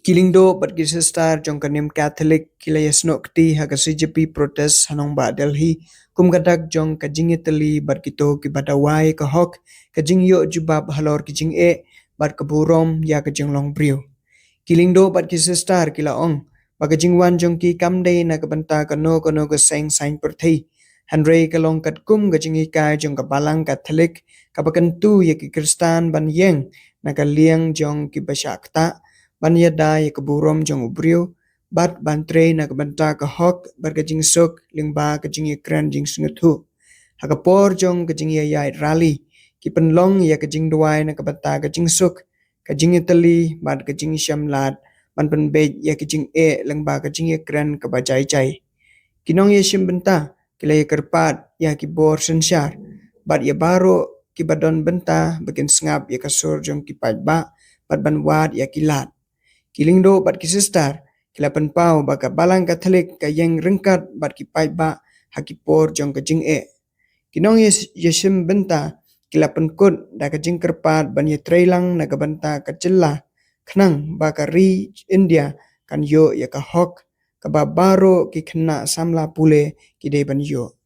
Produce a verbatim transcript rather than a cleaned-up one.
Ki lyngdoh bad ki sister jong ka niam Katholik ki la ïasnoh kti ha ka C J P protest ha nongbah Delhi kum ka dak jong ka jingïatylli bad kito kiba dawa ïa ka hok, ka jingïoh jubab halor ki jingeh bad ka burom ïa ka jinglong briew. Ki lyngdoh bad ki sister ki la ong ba ka jingwan jong ki kam dei na ka bynta kano kano ka seng saiñ pyrthei, hynrei ka long katkum ka jinghikai jong ka Balang Katholik kaba kyntu ïa ki Khristan ban ïeng na ka liang jong kiba shah ktah, ban ïada ïa ka burom jong u briew bad ban trei na ka bynta ka hok bad ka jingsuk lyngba ka jingïakren jingsngewthuh. Ha ka por jong ka jingïaid rally, ki pynlong ïa ka jingduwai na ka bynta ka jingsuk, ka jingïatylli bad ka jingshem lad ban pynbeit ïa ka jingeh lyngba ka jingïakren kaba jai jai. Ki nongïashim bynta ki la ïakyrpad ïa ki bor synshar bad ïa baroh kiba don bynta ba kin sngap ïa ka sur jong ki paidbah bad ban wad ïa ki lad. Ki lyngdoh bad ki sister ki la pynpaw ba ka Balang Katholik ka ïeng ryngkat bad ki paidbah ha ki por jong ka jingeh. Ki nongïashim bynta ki la pynkut da ka jingkyrpad ban ïatreilang na ka bynta ka jylla khnang ba ka ri India kan ïoh ïa ka hok kaba baroh ki khynnah samla pule ki dei ban ïoh.